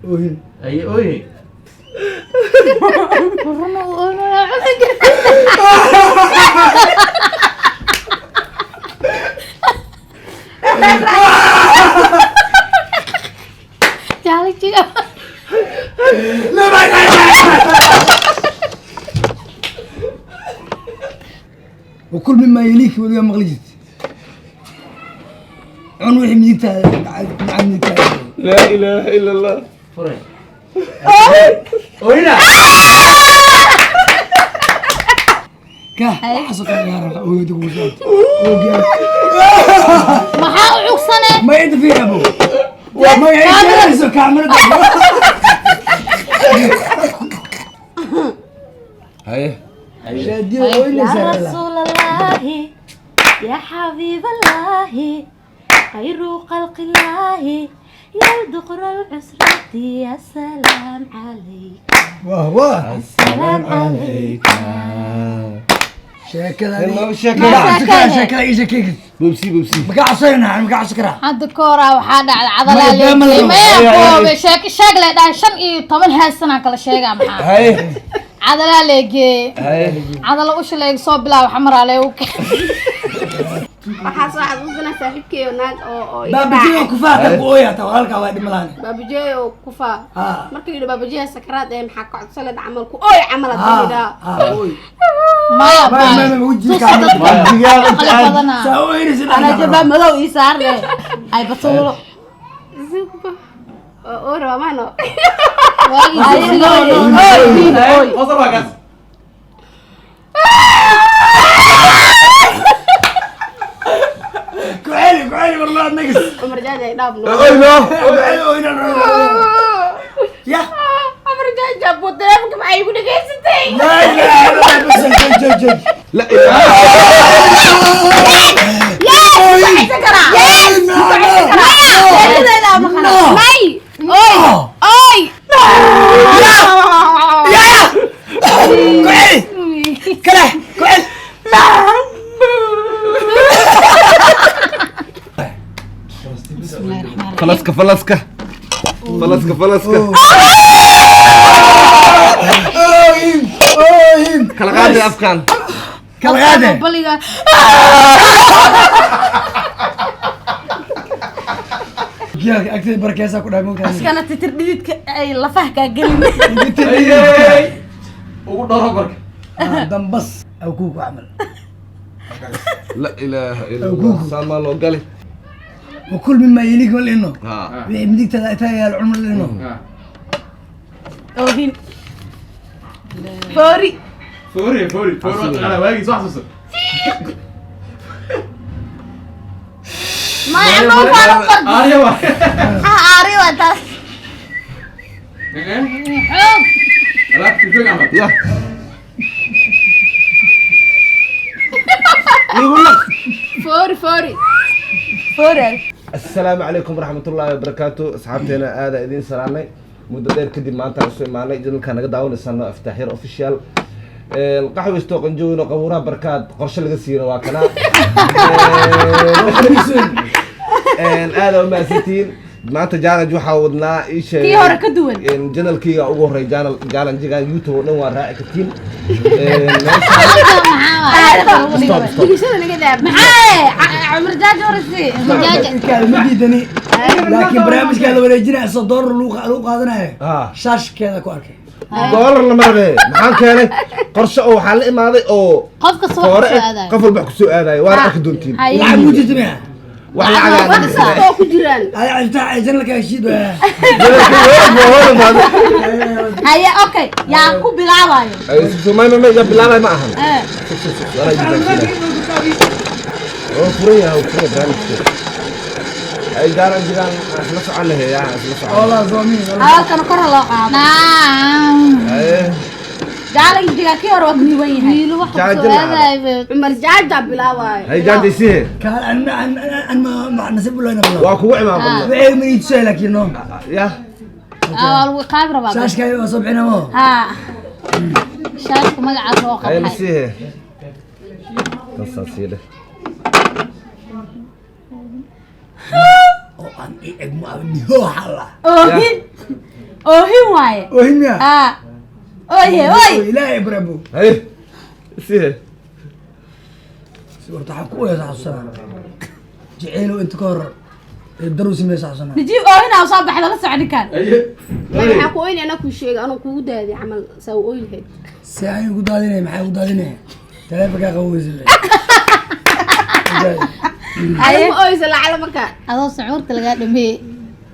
Oohin. Aye, ooye. Run uu ooynaya cunuga. Challenge-ga. وكل مما يليك ولا مغلجت cun wixii midigtaada maca midigtaada. Laa ilaaha ila Allah. Furay. Ooyina. Ka waxaasoo kale lagaa rabaa ooyada kugu soo. Maxaa u cugsanee? Ma inta fiir abo ma inta kaamirada. Haye. Shaadiyo يا ooynaysaa. رسول الله، يا حبيب الله، خير خلق الله، يا الدقر العسرة، يا سلام عليك. Wah wah. السلام عليك. Sheekada Laba ma sheekay. cabsi karaa, sheekada ii sheekay. Bubsi bubsi. Ma ka cabsanayna, ma ka cabsi karaa. Hadda kooraa waxaa dhacday cadalaa. Maya, been ma leegtay la maya. rabo. Koobe sheek sheeg le dhahay 15 heesanaan kala sheegaa maxaa. Haye. Cadalaa leegeeye. Haye. Cadala usha leeg soo bilaab xamaraa leegu. Waxaa soo xasuusanaa saaxiibkay oo naag oo iga Baabajeey oo raacay. kufaa tan ku ooya taa walaalkaa waa dhima lahan. Baabajeey oo kufaa. Ah. Markii yidhi baabajeey sakaraad ee maxaa ka codsan camal ku ooy camal hadii yidhaa. Ha ooy. Maya. Maya, maya, maya, wejiga tusa kaamil. Dadka Digaag inta aqli aad badanaa. Saa ooynaysa. Anaa jilbaab madow ii saarne ay batuulo. Oo oo rabaa maano. Waagii Haye, qosol waa kaas. Ku celi, ku celi war laa nagas. Cumar Jaaja ay dhaaf no. Oy no. Ku celi ooyna ya. Cumar Jaaja buu taleefonka maxay igu dhageysatay? Laa ilaaha illa Allah, bas joog joog joog. La ilaaha. Haysan karaa. No, no. Sheekadeeda maqan. No. May. No. Oy. Ya ku celi kale ku celi. Falaska falaska. Falaska falaska. Ooyin ooyin. Kala qaaday afkan. Kala qaade. Baliga. Giyaalka agteeda barkeesaa ku dhahay moogtahay. Askana titir dhididka ay lafaha kaa gelin. Aye. Ugu dhoro marka. Dambas aw kuuku camal. La ilaaha ila Allah. Saamaa loo gali. وكل مما يليك ولا انه Ha. wixii midigtaada ay tahay yaal cumar lino. Oohin foori. Foori foori foori waa taqaanaa waagii soo xasuusan. Maya nuufaan u fardi. Aarya waa. Ha aari waa taas. Xoog. Alaabta joog camal. Ya. Igu naq. Foori foori. Foori. Asalaamu calaykum waraxmatullaahi wabarakaatu asxaabteena, aada idiin salaanay. Muddo dheer kadib maanta aan soo imaanay channelka naga daawanaysano Iftaax Yar Official. Qaxwisto qanjowino qabuuraha barkaad qorshe laga siino waa kana. Aada u mahadsantihiin. Maanta challenge waxaa wadnaa ii sheegay Kii hore ka duwan. Channelkayga ugu horreey challenge-gan YouTube oo dhan waa raaci kartiin. Maxaa Stop, stop. Dhigashada naga daa. Maxaa Cumar Jaaja horisi? Inkaada ma diidani laakiin barnaamijkaa la wareejinaya isoo doolar lagu qaadanayo. Shaashkeeda ku arkay. Doolar lama rabe. Maxaan keenay qorshe oo waxaan la imaaday oo qof kasta wax toore kusoo eh, aadayo. Qof walba wax kusoo aadayo waana arki doontiin. Haye. Lacag muu jirta miya? Wax lacag aan Wax oo ku jiraan. Ay iftax channelka heshiid waa. Haye, okay, yaa ku bilaabayo? May ya bilaabay ma ahan. Eh. Oo furan yahay, oo furan barnaamijka ay challenge-gan isla socon lahay yaa isla socon. Wallah zoomin. Hadalkana kor ha loo qaado. Naam. Haye. Challenge-ga kii hore waa ka duwan yahay. Wiilo wax Jaaja kusoo la aadayo. Cumar Jaaja bilaabaayo. Hay jaajaysihe. Kaan an an an ma nasiib u lehna. Waa kugu imaan. Wixii ma iibsay laakiin no. Ya. Waa lagu qaab rabaa. Shaashka waa soo bixina mo. Ha. Shaashka magacaas oo Haye. qabxay. Nasihe tasaa sii dheh. Oo aan i eg ma abni hoo xalla. Oohin. Oohin waaye. Oohin miya? Aa. Ooye, ooy. Ilaahay brabo. Haye, sihe. Horta waxaan ku ooyasa xasuusanaa. Jaceylow inta ka hor darow sameysa xasuusanaa. Najiib oohin aa soo baxda, la soco ninkan. Aye. Maxaa ku oyni? Anaa kuu sheegay, anuu kugu daadiy camal saa u oy lahayd. Si aan ugu daadinay, maxay ugu daadinay? Taleefankaa qaboweysa. Adiga ma oysa lacala marka. Adoo sucuurta lagaa dhameeyey.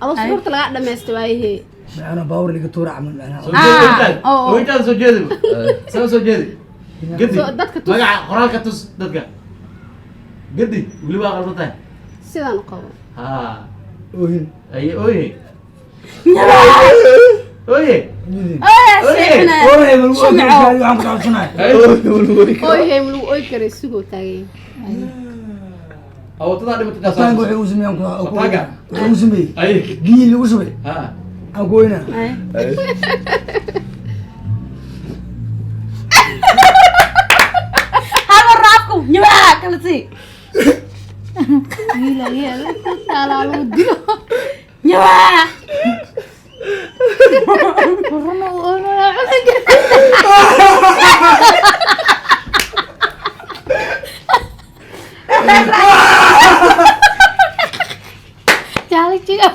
Adoo suruurta lagaa dhamaystay waayahee. Macnaa baawar liga tuura camal macnaa. Soo jeedi ooyintaada. Oo. Ooyintaada soo jeedi. Soo jeedi. Gedi. Soo dadka tus. Magaca qoraalka tus dadka. Gedi, weli waa qaldan tahay. Sidaan u qabo. Ha. Oohin. Aye, ooye. Ooye. Ooya, seexina. Oohe, ma lagu ooyi karaa? Waxaan ku xasuusanaya. Oyhee, ma lagu oy karay, sugoo taagan yahay. Awoodada dhimatay taas. Taanka wuxuu u sameeyey aan ku Taanka? wuxuu u sameeyey. Aye. Biyo lagu shubay. Ha. Aan ku oynaa. Haye. Hal mar raafku nyawaa kala sii. Wiil ayaa ku taalaa lagu dilo. Nyawaa. Runa uu oynaya cunuga. Jaalijiga.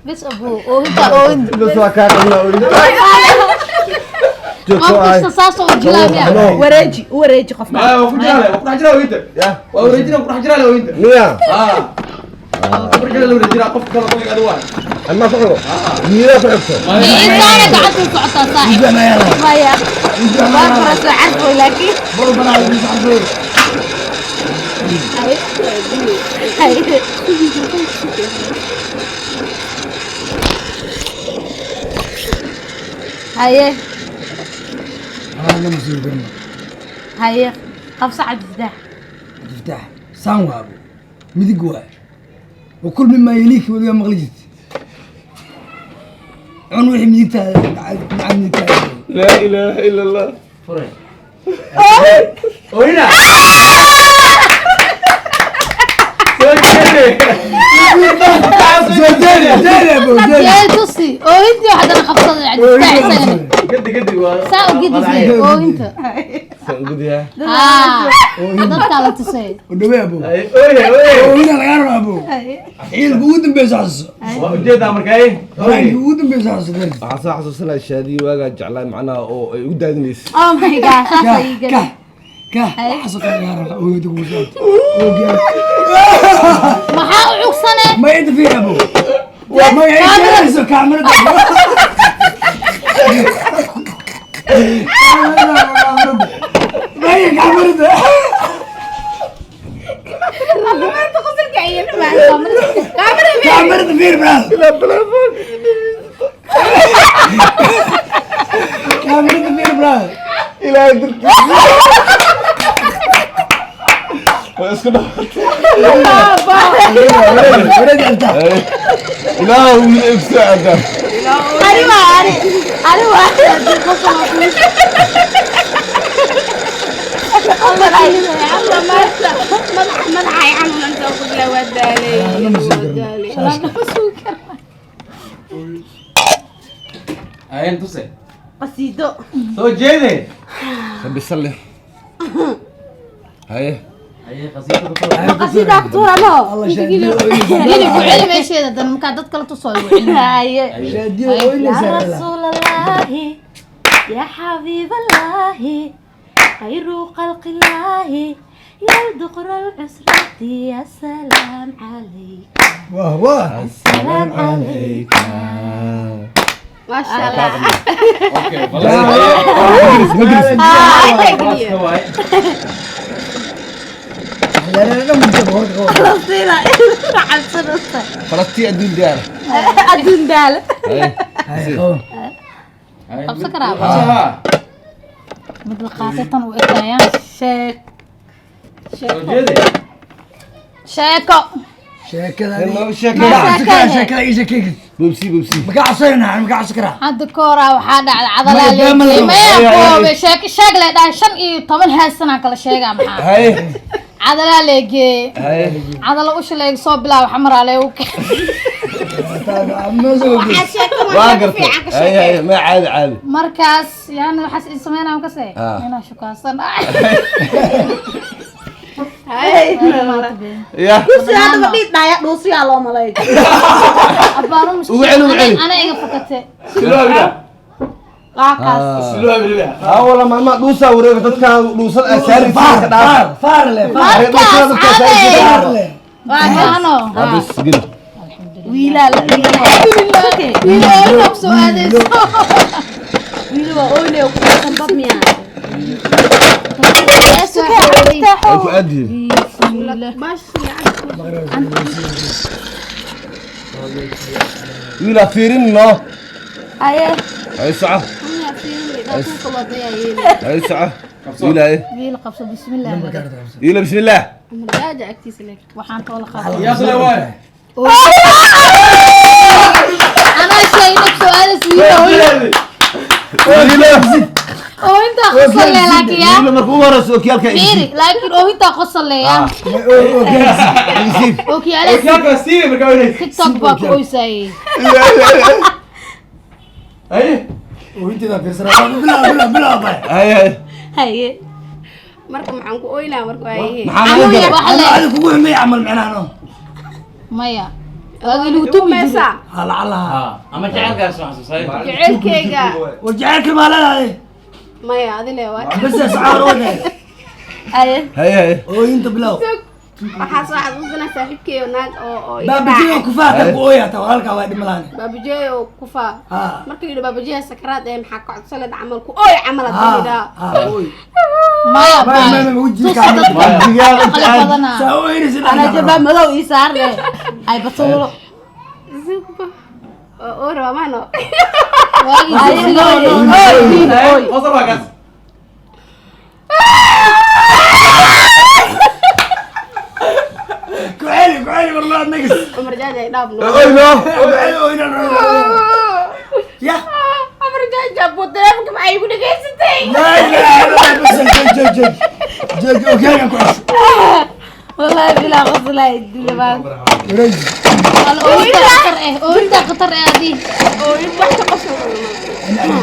Bes abuu oohinta oohinta. Bas waa kaa qabnaa oohinta. Qof kasta saas oo jilaa miya? Wareeji, u wareeji qofka. Ma waa ku jiraa, waa ku dhex jiraa ooyinta. Ya. Waa wareejina, ku dhex jiraa ooyinta. Miya? Ha. Ku dhex jiraa wareejina qof kale qofka adigu waa. Amaa ku xigo? Miyaa ku xigto? Intaana gacanta u socotaa saaxiib. Maya. Waa kala soo carfoy laakiin. Haye. Haye. Anaa ma sii garno. Haye. Qabso Cabdifataax. Cabdifataax saan waa abo midig waay wa kul mimaa yaliiki weligaa maqli jirti cun wixii midigtaada maca midigtaada. Laa ilaaha ila allah. Furay. Ooyina. Soo jeedi. Soo jeedi, jeedi abo, jeedi. Jeel tusi. Oohintii haddana qabsaday Cabdifataax isagana. Gedi gedi waa. Saa u gedisay oohinta. Saan gudiyaa. Haa. Dadkaa la tusay. U dhawee abo. Aye, ooye, ooye. Oohina lagaa raba abo. Xiilka ugu dambeysa xasuuso. Waa ujeedaa marka ay. Xiilka ugu dambeysa xasuuso. Waxaan soo xasuusanaya Shaadiyo waagaa jeclaa macnaha oo ay ugu daadinaysay. Oh my God, saas Kah ay ii kah galeen. kah, waxaasoo kale lagaa raba ooyada kugu socota oogiyaa. Maxaa u cugsanee? Ma inta fiir abo, ma ay sheegayso kaamirada, maya kaamirada. Maanta qosolka ayay kaamira. Kaamirada fiir brother, kaamirada fiir brother. Ilaahay dartiisa. Waa isku dhawaatay. Wareeg alta. Ilaahu wiil ay ku soo aadaan. Ari waa ari. Ari waa. Alla maanta madaxa madaxa ay xanuunan soo qudla, waa daalay, waa daalay. Ayen tuse. Qasiido. Soo jeedi. Rabbi salli. Haye. Aye, qasiidada ku. Qasiidaa ku tuurano. Allah shaadiyo Hili ku celi meesheeda dan markaa dad kala tusoo igu celi. Haye. shaadiyo يا ooynaysaa. رسول الله، يا حبيب الله، خير خلق الله، يا الدقر العسرة، يا سلام عليك. Wah wah. السلام عليك. Maasha Allah. Okay, Geliya. waay. فلسطين عبسنة. Falastiin adduun diyaar. أدون دال. Haye. Qabso karaa. Ha. Mid la qaatay tan u ekayaan. شيك. Soo jeedi. Sheeko. Sheekada Noo sheekay. sheekada ii sheekay. Bubsi bubsi. Makaa codsanayna, makaa codsan karaa. Hadda kooraa waxaa dhacday Maya, cadalaa been ma la leeyahay. rabo. Maya koobe sheeko sheeg le dhahay 15 heesanaan kala sheegaa maxaa. Haye. Cadalaa leegee. Haye. Cadala usha leeg soo bilaab xamaraa leegu Waxaa sheeko waa waa gartay fiican ka haye sheekay. Haye, ma caadi caadi. Markaas yani waxaas ii sameynaa kase inaa shukaasan. Hay. Ya. Kursi hadda fadhiid dhaya dhuusiyaa loo malay. Abbaanu. Ugu celi, ugu celi. Ana iga fakate. Waa kaas. Haa wala, maalmaha dhuusaa wareega dadkaa dhuusad asaari ka dhaaf. Faar le faar. Dhuusada dadka asaari. Faar le. Waa kaano. Habis geli. Wiilaa la dhiganaya. Wiil oo soo aadayso. Wiil waa oyle ku sanbab miyaa. Ay ku aadiye. Wiilaa fiirin no. Aye. Ay soco, ay soco wiilaaye. Wiil qabso, bismillah. Wiila, bismillaah. Waxaan toola qaatay anaa sheegay soo aadayso wiil. Wiila. Oo intaa qosol leh laakiin yaa. Wiila marka ugu horeyso okiyaalka. Fiiri, laakiin oo intaa qosol leh yaa. Ookiyaalaha TikTok baa ku oysaayey. Ooyinteeda fiirsanaa. Bilaw bilaw bilaw bay. Haye haye. Haye. Marka maxaan ku oynaa marka waaye? Maxaa laga galay? Waxa Ana le adiga kugu xumay camal micnaha no. Maya, waagi lagu tumi jiray. Meesa. Ha lacalaha. Ama jecelkaas xasuusay. Jecelkayga. War jacaylka maa leedahay? Maya, adile waay. Bas sacaar wada. Aye. Haye haye. Ooyinta bilaw. Waxaa soo xasuusanaa saaxiibkay oo naag oo iga Baabajeey raacay. kufaa tan ku ooyaa ta walaalkaa waa dhima lahan. Baabajeey oo kufaa. Ha. Markii yidhi baabajeey sakaraad ee maxaa ka codsan camal ku ooy camal Ha. hadii yidhaa. Ha ooy. Maya. Maya maya ma wajiga Tusa dadka. Digaag inta Aqli aad badanaa. Saa ooynaysa. Ana jabaa madow ii saarne. Ay batuulo. Zuba. Oo oo rabaa maano. Waagi dugsiga oo dhan. Oy wiil oy. Ku celi ku celi war nagas. Cumar Jaaja ay dhaaf no. Oy no. Ku celi ooyna. Ya. Cumar Jaaja buu taleefanka maxay igu dhageysatay? La ilaha illa Allah, bas joog joog joog. Joog okeyga ku cus. Wallahi bilaa qoslay dilabaan. Wareeji. Wal ooyinta khatar eh, ooyinta khatar eh adii. Oo in wax ka qosol.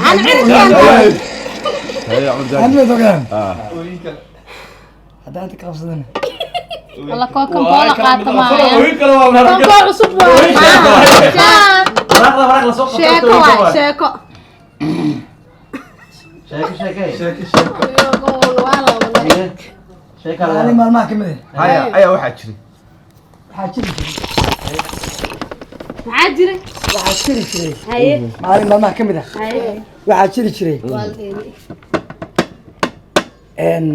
Aan cirkaan. Haye Cumar Jaaj. Hadda togaan. Hadda inta ka qabsadana. Walla koo kan boola qaata maaya. Kan koo cusub waaye. Jaan. Sheeko waay, sheeko. Waa la wadaa. Maalin maalmaha ka mid ah. Haya ayaa waxaa jiray. Waxaa jiri jiray. Maxaa jiray? Waxaa jiri jiray. Haye. Maalin maalmaha ka mid ah. Haye. Waxaa jiri jiray. Een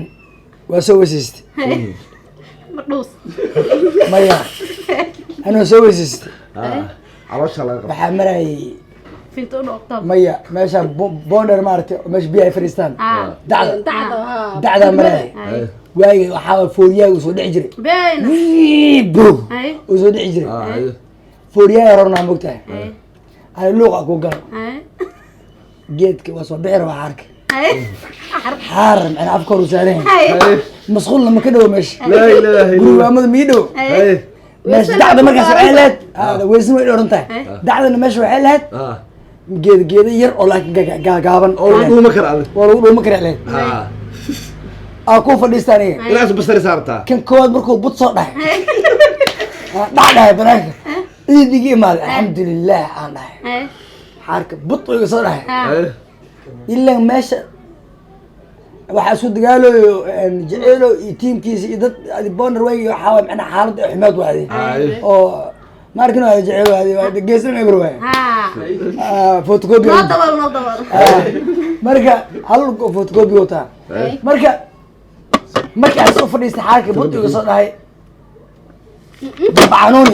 waa soo weysaystay. Ma dhuus. Maya. Anoo soo weysaystay. Caloosha laga qabta. Waxaa marayay Finta u dhoqto. maya meesha boonder maaragtay meesha biyaha ay fadhiistaan. Dacda. Dacda haa. Dacdaa marayay. Haye. Waagii waxaa fooriyaaga uu soo dhici jiray. Been. Wii bro. Haye. Uu soo dhici jiray. Haye. Fooriyaaga rabnaa mogtahay. Ani luuqa ku galo. Haye. Geedka waa soo bixi rabaa xaarka. Haye. Xaar macnaa afka hor u saaran yahay. Haye. Haye. Masquulna ma ka dhowo meesha. Laa ilaaha illa. Gurigaamada mii dhow. Haye. Meesha dacda markaas waxay lahayd weysna way dhowran tahay dacdana meesha waxay lahayd geed geeda yar oo laakiin gaagaaban. Oo lagu dhuuma kara adig. Oo lagu dhuuma kara lahayd. Aa ku fadhiista aniga. Inaas basari saartaa. Kan koowaad markuu bud soo dhahay dhac dhahay banaanka ciid iga imaaday, alxamdulilah aan dhahay. Xaarka bud iga soo dhahay. Haye. Ilaa meesha waxaa isku dagaalayo Jeceelo iyo tiimkiisa iyo dad adi bonder waagi waxaa waay macnaa xaaladda xumaad waadi Haye. Oo ma arkin waadi Jeceel waadi waa geesna eber waay. Photocopy. Noo dabal, noo dabal. Marka hal photocopy wataa. Marka markaan soo fadhiistay xaalka bud iga soo dhahay bacanuuni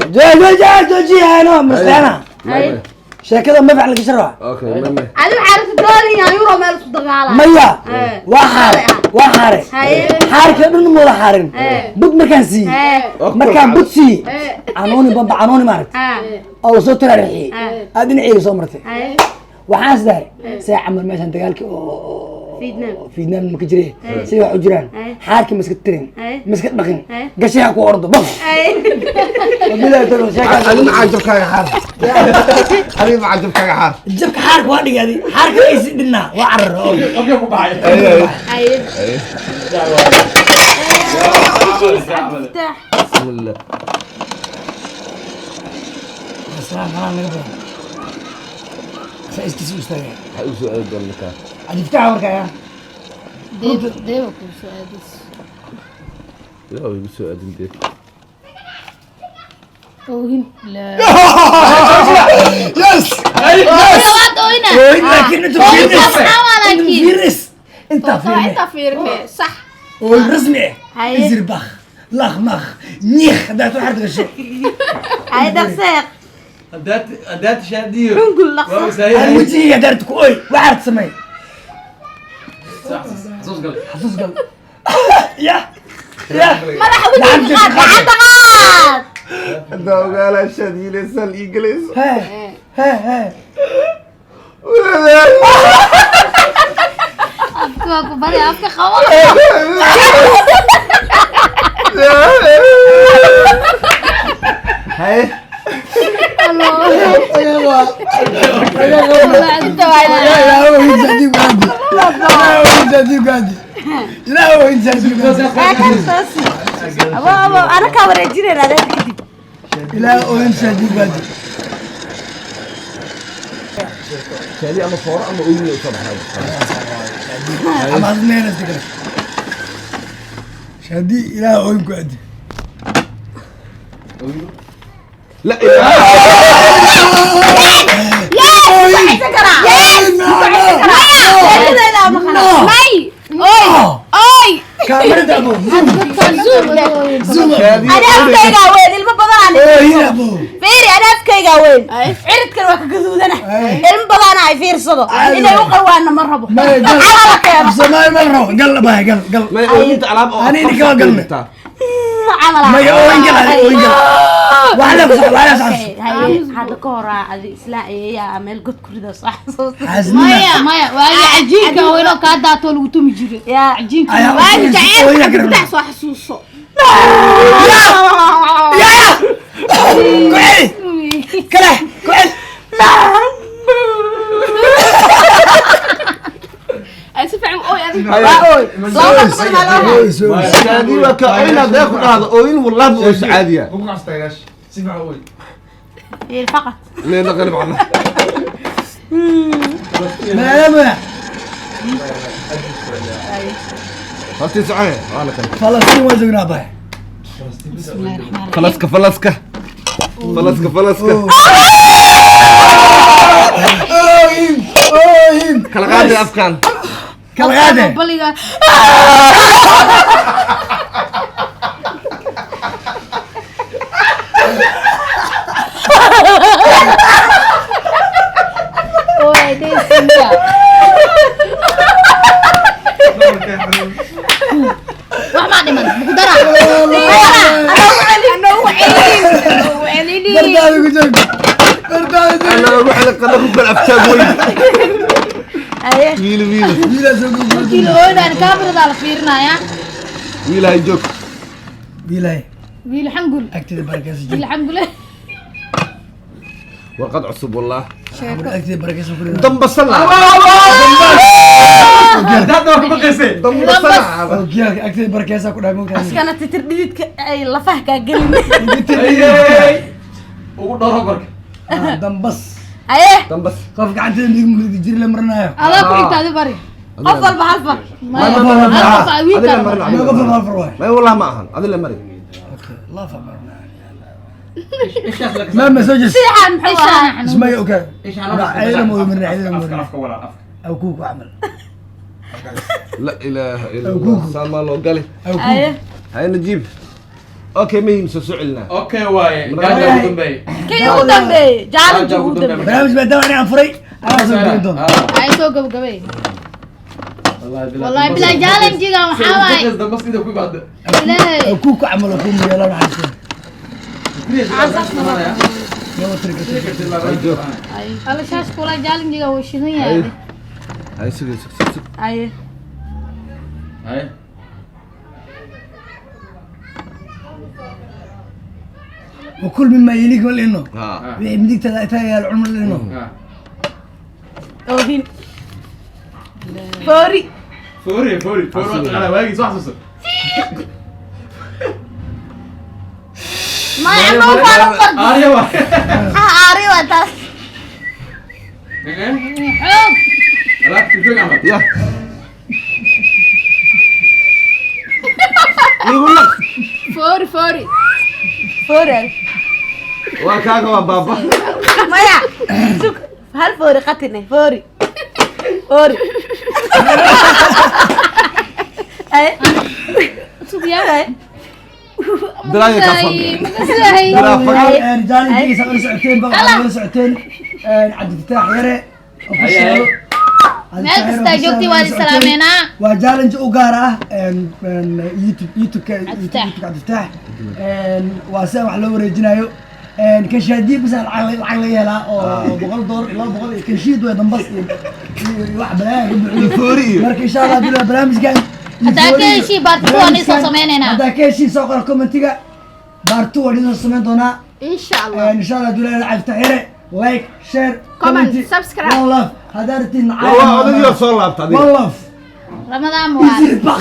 joojiyano masleena sheekada ma fiican laga sharwa. Okay, ma Adi waxaa rabta doolin yaanyuuro meel isku dagaalaa. Maya, waa xaare waa xaare. Haye. Xaarka dhan ma wada xaarin bud markaan siiyey. Markaan bud siiyey canuuni bamba canuuni maaragtay oo soo taraarixiyey aad dhinaceyga soo martay. Waxaan isdahay see camal meeshan dagaalkii oo Vietnam ma ka jiree sida wax u jiraan xaarkii ma iska tirin ma iska dhaqin gashaha ku ordo baf wabilahi tawfiiq sheekaas Adiga maxaa jabkaaga xaar? Adiga maxaa jabkaaga xaar? Jabka xaarka waa dhigay adi xaarka aysi dhinaa waa carar oo Qofka ku baxay. Ay. Iftaax. Bismillah. Salaam halaan naga badan saa iskiisa u istaagaya. Waxaa igu soo aadi doona ninkaan. Cabdifataax marka yaa. Deeba kuu soo aadis. Ilaahu igu soo aadin dee. Oohin la. Yes. Labaad ooyna. Oohin laakiin inta fiiris. Maxaa waa inta laakiin? Fiiris inta Waa fiiris. intaa fiirine sax. Oohin rasmi ah. Haye. Izir bakh lakh makh ñiix haddaad waxaad gasho. Ay dhaqseeq. Haddaad shaadiyo. Xungul dhaqso. Waa wasaayahay. Aan wejigayga haddaad ku oy waxaad samay. Sax, xasuus gal. Xasuus gal ya ya. Madaxa wejiga qaad, gacanta qaad. Haddaa ogaalaa shaad yiilaysaan ii galayso. He he he. Afka waa ku bari afka qabo. Haye. Inta waa abo abo ana kaa wareejinayna adeer kadib. Shaadi ama fooro ama ooyin u soo baxdaa. Shaadi ilaah ooyin ku adi. La ilaaha. Yes, karaa. Yes. May. Oy. Oy. Kaamirada abo zoom. Zoom. Zoom. Shaadi. Ani afkaygaa weyn ilmo badan aan. Ooyin abo. Fiiri ani afkaygaa weyn. Ciridkan waa ka gaduudana. Ilmo badan ay fiirsado. Inay u qawaana ma rabo. Maya gal. Calala keeno. Soomaali ma la rabo gal baa gal gal. May ooyinta alaab oo Ani ninka waa galnay. Camal. Maya ooyin gal ani ooyin gal. Wax la sax wax la sax. Hadda ka horaa adi isla ayeeyaa meel god ku rida soo xasuusta. Xasnina. Maya maya waagi cajiinka oo inoo kaa daato lagu tumi jiray. Yaa. Cajiinka. Ayaa Waagi ooyin jaceyl garabna. Iftaax soo xasuuso. Ya ya. Ku celi. Kale ku celi. Ay si fiican oy adiga. Waa ooy. Laba ka badan waa loo. Shaadi waa ka ooyin hadday ku dhahdo ooyin wallahi ma ooyso caadiya. Ugu qastaygash. Si fiican ooy. Fiiri faqat. Lee naqani macna. Maadaama Horta socon waa la kan. Falastiin waa joognaa bay. Falaska falaska. Falaska falaska. Ooyin ooyin. Kala qaaday afkaan. Kala qaade. Baliga. Oy, deesinka. Wax maa dhiman, muku daraa. Anoo celin. Anoo celin. Bardaada ku joog. Bardaada joog. Ana ugu xilin qada ku kala aftaag weyn. Aye. Wiil wiil. Wiilaa soo guurguurtay. Markii la ooynaayo kaamiradaa la fiirinayaa. Wiil hay joog. Wiilay Wiil xangul. agteeda barakeysa joog. Wiil xangule. Warqad cusub wallah. Agteeda barakeysa ku dhigay. Dambasala. Haddaad waa ku baqaysay. Dambasala. Ogyaal agteeda barakeysa ku dhahay moogtahay. Iskana titir dhididka ay lafaha kaa gelin. Ayey. Ugu dhowro barka. Dambas. Aye. Dambas. Qof gacanteeda midig muridi jiri la marinayo. Adaa ku xigta adi bari. Qof walba hal far. Maya. Ma ma ma. Hal qof aa wiilka Adila la marin. marin. Ma qof walba hal far waay. Ma wallahi ma ahan. Adila marin. Okay, la far marinayo. ما ما soo jees. Siixan muxuu ahaa? Ismaya okay. Isha Ayada moodo marina ayada moodo. Afka walaal afka. Aw kuuku camal. La ilaaha illa Allah. Saamaa loo gali. Aw kuuku. Aye. Hay najiib. Okay muhiim soo socelnaa. Okay waaye. Gaaja ugu dambeeyay. Kii ugu dambeeyay. Challenge ugu dambeeyay. Barnaamij maadaama ani aan furay anaa soo gudbin doona. Ay soo gabagabay. Wallahi bilaa challenge-ga waxaa waaye. Dambas ida ku imaada. Ilaahay. Aw kuuku camal oo kuu muriyo la naxariisto. Laba tiri kartid. Alla shaas kula challenge-ga wuu shidan yahay. Hay sug sug sug sug. Aye. Haye. Wakul mima yeliik ma lihino. Ha. Wixii midigtaada intaa yaal cun ma lihino. Ah. Oohin. Foori. Foori, foori, foori waa taqaanaa, waagii soo xasuuso. Maya ma waa la qor. Aarya waa. Ha aari waa taas. Eh? Xoog. Alaabta joog camal. Ya. Igu laq. Foori, foori. Foori. Waa kaaga, waa baaba. Maya. Sug. Hal foori qatine. Foori. Foori. Ay. Sugyaa. Dalaaya kaa fog. Makasay. Jaalinkiisa la socoteen ba, waxaa la socoteen Cabdifataax Yare Official. Meel kastaa joogtay waa islaameynaa. Waa challenge u gaar ah YouTube, YouTube-ka. Cabdifataax. YouTube-ka Cabdifataax waa sida wax loo wareejinayo. Kashaadiib bisa lacag laga helaa oo $100 iyo 200 iyo kashiid way dambas iyo wax balaayaa ka buuxiyo. Foori iyo. Marka insha Allah bila barnaamijkan iyo Haddaa ka foori iyo heshii, part two waan isoo sameynaynaa. Haddaa ka heshii, soo qora commentiga, part two waan isoo samayn doonaa. Insha Allah. Insha Allah dulaa Cabdifataax Yare, like, share, comment, subscribe. One love. Haddaa rabtiin War waa odaygiioo soo laabta adiga. One love. Ramadaan mubaarak. Bak.